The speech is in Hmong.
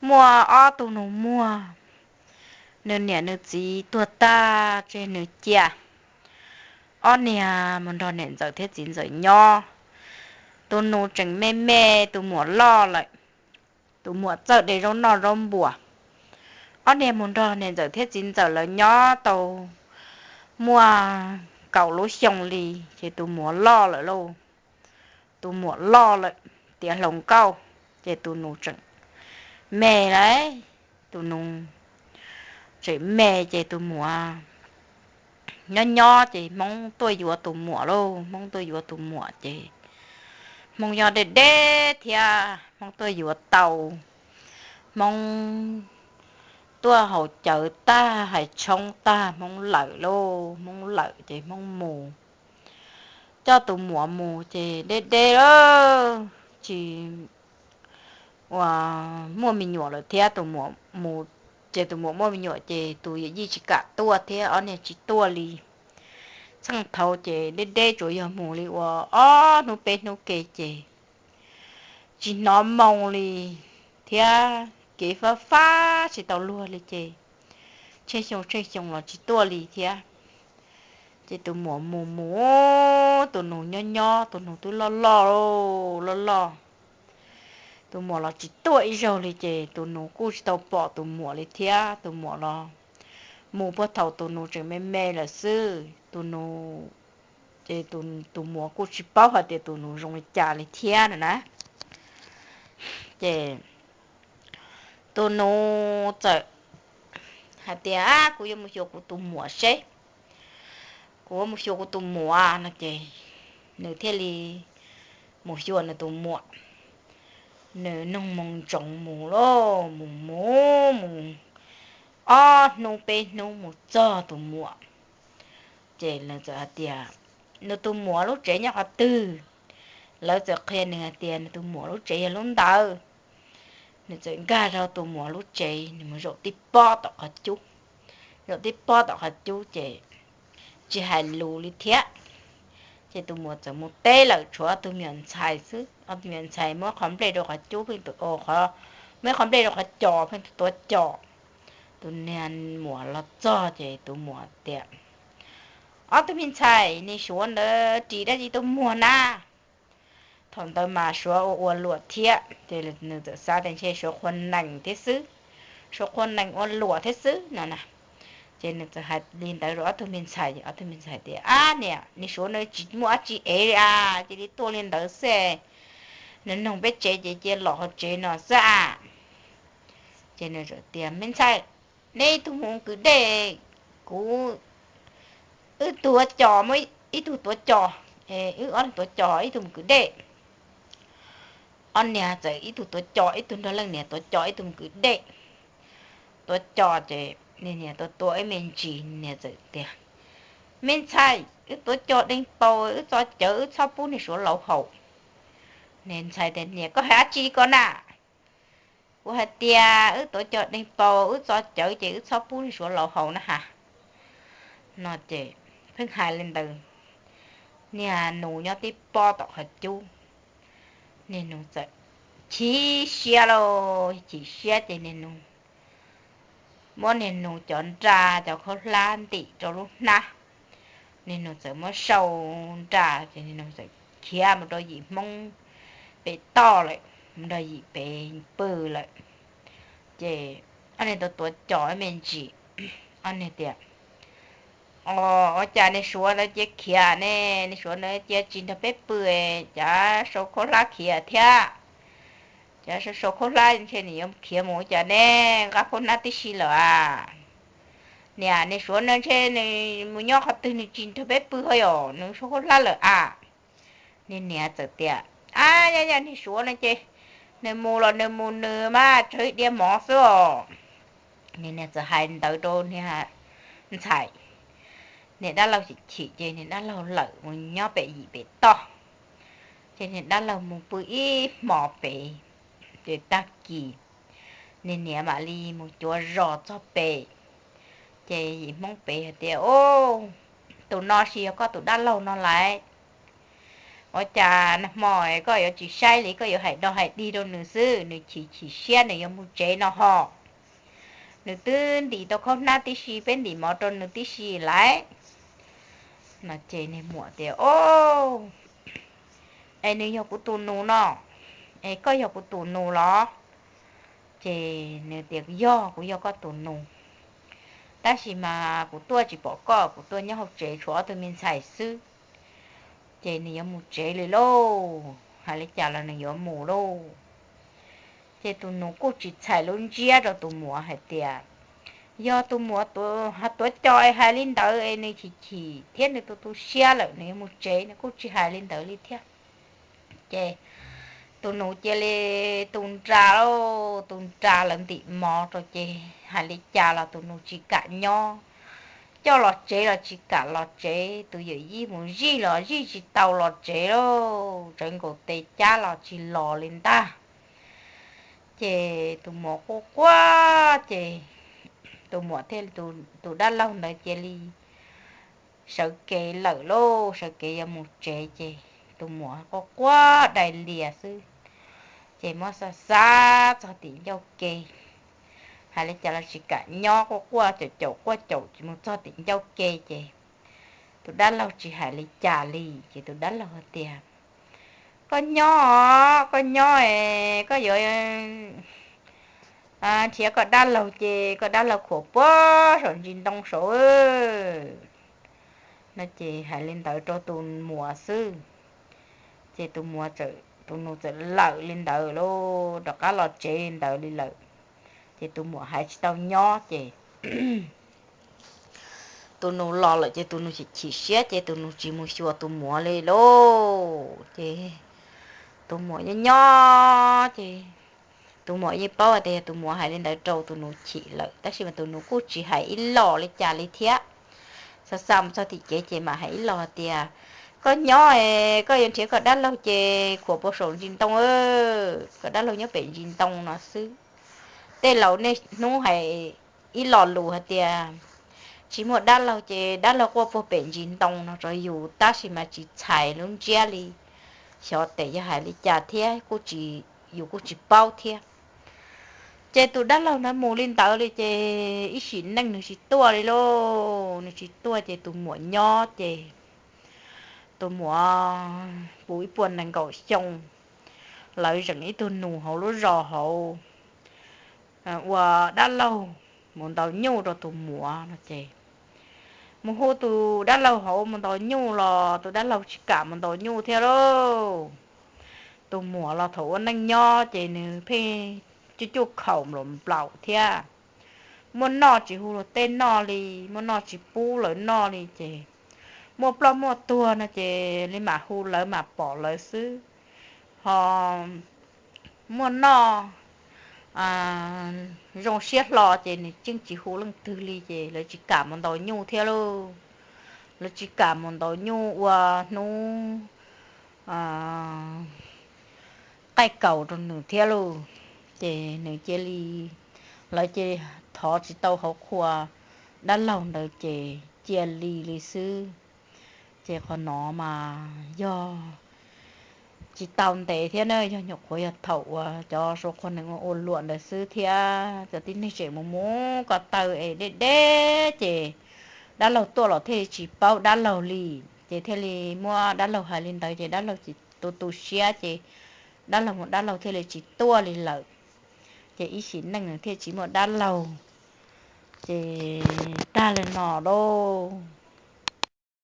muaj ob tug nus muag, nws niam nws txiv tuag tag tseg nws cia, ob niag mus nrog niam ntxawm thiab txiv ntxawm nyob. Tus nus tseem me me, tus muam loj lawm, tus muam txawj de zaub noj zaub npua. Ob niag mus nrog niam ntxawm thiab txiv ntxawm lawv nyob tau muaj kaum lub xyoo li, ces tus muam loj lawm lauj. Tus muam loj lawm, tiav hluas nkauj, ces tus nus tseem me lawm. Tus nus tseem me ces tus muam nyob nyob ces Hmoob tuaj yuav tus muam lauj. Hmoob tuaj yuav tus muam ces Hmoob nyob deb deb thiab Hmoob tuaj yuav tau. Hmoob tuaj haus cawv tag, hais tshoob tag, Hmoob lawm lauj. Hmoob lawm ces Hmoob mus, coj tus muam mus ces deb deb lawm, tsis ua, muaj me nyuam lawm thiab. Tus muam mus, ces tus muam muaj me nyuam ces tus yawm yij tsis kam tuaj thiab, ob niag tsis tuaj li. Txheej thaud ces deb deb tsuas yog mus li ua ob hnub peb hnub ke ces tsis hnov moo li thiab, kev fab fab tsis tau luag li ces tsheej xyoo tsheej xyoo los tsis tuaj li thiab. Ces tus muam mus mus, tus nus nyob nyob, tus nus twb loj loj, loj loj. Tus muam los tsis tuaj ib zaug li ces tus nus kuj tsis tau pom tus muam li thiab. Tus muam los mus puag thaum tus nus tseem me me lawm xwb. Tus nus, ces tus muam kuj tsis paub hais tias tus nus zoo li cas li thiab no na. Ces tus nus txawm hais tias, Kuv yuav mus xyuas kuv tus muam seb, kuv yuav mus xyuas kuv tus muam no ces nws thiaj li mus xyuas nws tus muam. Nws noog moo ntsoov mus lauj, mus mus mus ob hnub peb hnub mus txog tus muam. Ces nws txawm hais tias, Nws tus muam lub tsev nyob qhov twg? Lawv txawm qhia nws hais tias nws tus muam lub tsev yog lub ntawd. Nws txawm nkag rau tus muam lub tsev, nws mus zaum tib pob tom qhov cub. Zaum tib pob tom qhov cub ces tsis hais lus li thiab. Ces tus muam txawm mus teb lawm, tshuav ob tug me nyuam ntxhais xwb. Ob tug me nyuam ntxhais muab qhov nplej rau qhov cub pheej, muab qhov nplej rau qhov cos pheej tuav cos. Tus niag muam los txog ces tus muam tias, Ob tug me ntxhais, nej suav ntawd ris dab tsi tuaj muag na? Thaum ntawd mas suav ua ua luam thiab, ces nws txawm xav tias ntshe suav qhua nees thiab xwb, suav qhua nees ua luam thiab xwb no na. Ces nws txawm hais li ntawd rau ob tug me ntxhais, ob tug me ntxhais tias, Ab niam, nej suav no tsis muaj dab tsi ev li a, cia li tuaj li ntawd xwb. Nws noog peb tsev ces cia los hauv tsev no xwb a. Ces nws tias, Me ntxhais, neb ib tug mus kwv dej, kuv, wb tuav cos, muab ib tug tuav cos, wb ob tug tuav cos, ib tug mus kwv dej. Ob niag txawm ib tug tuav cos, ib tug nrog leej niam tuav cos, ib tug mus kwv dej. Tuav cos ces niag niam tua tua ib me ntsis, niag txawm tias, Me ntxhais, wb tuav cos deeg paus, wb txo cawv, wb txhob pub niag suav laus haus. Niag ntxhais tias, Niam, koj hais dab tsi ko na? Kuv hais tias wb tuav cos deeg paus, wb txo cawv ces wb txhob pub niag suav laus haus na has. No ces pheej hais li ntawd, niag nus nyob tib pob tom qhov cub. Niag nus txawm chim siab lauj, chim siab ces niag nus muab niag nus cov nra, cov khaub hlab ntim rau lub hnab. Niag nus txawm muab sau nra ces niag nus txawm khiav mus rau yim Hmoob pem toj lawm, mus rau yim pem pw lawm. Ces ob niag tuav tuav cos ib me ntsis, ob niag tias, Ua cas niag suav ntawd cia khiav ne? Niag suav ntawd cia tsis nrog peb pw, cav sau khaub hlab khiav thiab. Cav sau sau khaub hlab ntshe nws yuav khiav mus ua cas ne? Nqa khaub hlab tib si lawm a. Niam, niag suav no ntshe nws mus nyob qhov twg nws tsis nrog peb pw ho yom, nws sau khaub hlab lawm a. Niag niam txawm tias, Ab, yog yog niag suav no ces nws mus los nws mus nws mas, tsawg diav mov xwb os. Niag niam txawm hais ntawd rau niag ntxhais. Niag dab laug chim chim ces niag dab laug lawm mus nyob pem yim pem toj. Ces niag dab laug mus pw ib hmos pem, ces tag kis niag niam mam li mus cuav zos txog pem. Ces yim Hmoob pem hais tias, Ub, tus no sis yog koj tus dab laug no lawm. Ua cas nag hmo koj yuav tsis saib li, koj yuav hais dog hais dig rau nws xwb, nws chim chim siab nws yuav mus tsev no ho. Nws twb ntim tau khaub hnab tib si, peb ntim mov rau nws tib si lawm. No ces niag muam tias, O, es nws yog kuv tus nus no, es koj yog kuv tus nus los? Ces nws tias, Yog, kuv yog koj tus nus, tab sis mas kuv tuaj tsis pom koj, kuv tuaj nyob hauv tsev tshuav ob tug me ntxhais xwb. Ces nws yuav mus tsev li lauj, hais li cas los nws yuav mus lauj. Ces tus nus kuj tsis txhais lub ntsiab rau tus muam hais tias, yog tus muam tuav cos es hais li ntawd es nws chim chim thiab nws tu tu siab lawm nws yuav mus tsev, nws kuj tsis hais li ntawd li thiab. Ces tus nus cia li tu nra lauj, tu nra lawv ntim mov rau ces hais li cas los tus nus tsis kam nyob, coj los tsev los tsis kam los tsev, tus yawm yij mus zij los zij tsis tau los tsev lauj, tsawv nkaus tes cab los tsis los li ntag. Ces tus muam quaj quaj ces tus muam thiaj, tus dab laug ntawd cia li sawv kev lawm lauj, sawv kev yuav mus tsev ces tus muam quaj quaj dai lias xwb. Ces muab xa xa txog tim ncauj ke, hais li cas los tsis kam nyob, quaj quaj caum caum quaj caum mus txog tim ncauj ke ces tus dab laug tsis hais li cas li ces tus dab laug hais tias, Koj nyob, koj nyob es koj yuav nrhiav koj dab laug ces koj dab laug khuam puag saum ntsis ntoo saud. No ces hais li ntawd rau tus muam xwb. Ces tus muam, tus nus txawm lawm li ntawd lauj, rov qab los tsev li ntawd li lawm. Ces tus muam hais tsis tau nyob ces tus nus los lawm ces tus nus chim chim siab ces tus nus tsis mus xyuas tus muam li lauj. Ces tus muam nyob nyob ces tus muam yeej paub tias yog tus muam hais li ntawd rau tus nus chim lawm, tab sis mas tus nus kuj tsis hais ib los li cas li thiab. Xa xa mus txog tim kev ces mam hais ib los tias, Koj nyob es koj yuav nrhiav koj dab laug ces khuam puag saum ntsis ntoo, koj dab laug nyob pem ntsis ntoo no xwb. Tej laus niaj hnub hais ib lo lus hais tias, Tsis muaj dab laug ces dab laug quaj puag pem ntsis ntoo no rau yus, tab sis mas tsis txhais lub ntsiab li. Xyov tes yog hais li cas thiab, kuj tsis, yus kuj tsis paub thiab. Ces tus dab laug ntawd mus li ntawd li ces ib sim neej nws tsis tuaj li lauj, nws tsis tuaj ces tus muam nyob ces tus muam puv ib puas nees nkaum xyoo, lawv zeem ib tug nus hauv lub zos hauv ua dab laug mus ntaus nyuj rau tus muam no ces mus hu tus dab laug hauv mus ntaus nyuj los tus dab laug tsis kam mus ntaus nyuj thiab lauj. Tus muam los thaum ua neej nyob ces nws pheej cuj cuj khaum nplaum nplaum thiab. Muaj noj tsis hu luag tej noj li, muaj noj tsis pub lawv noj li ces muaj ploj muaj tuag no ces li mam hu lawv mam pom lawv xwb. Ho muaj noj zoo siab hlo ces nws yeej tsis hu leej twg li ces lawv tsis kam mus ntaus nyuj thiab lauj. Lawv tsis kam mus ntaus nyuj ua hnub qaij kaus rau nws thiab lauj. Ces nws cia li, lawv cia li thov tsis tau hauv qhua dab laug ntawd ces cia li li xwb. Ces qhov no mas yog tsis tau ntev thiab na, yog nyuam qhuav yog thaum uas cov suav qhua nees ua ua luam ntawd xwb thiab. Cov tib neeg tseem mus mus ko taw es deb deb ces dab laug tuaj los thiaj li tsis paub dab laug li. Ces thiaj li muab dab laug hais li ntawd ces dab laug tu tu siab ces dab laug mus dab laug thiaj li tsis tuaj li lawm. Ces ib sim neej thiaj tsis muaj dab laug. Ces tag li no lauj.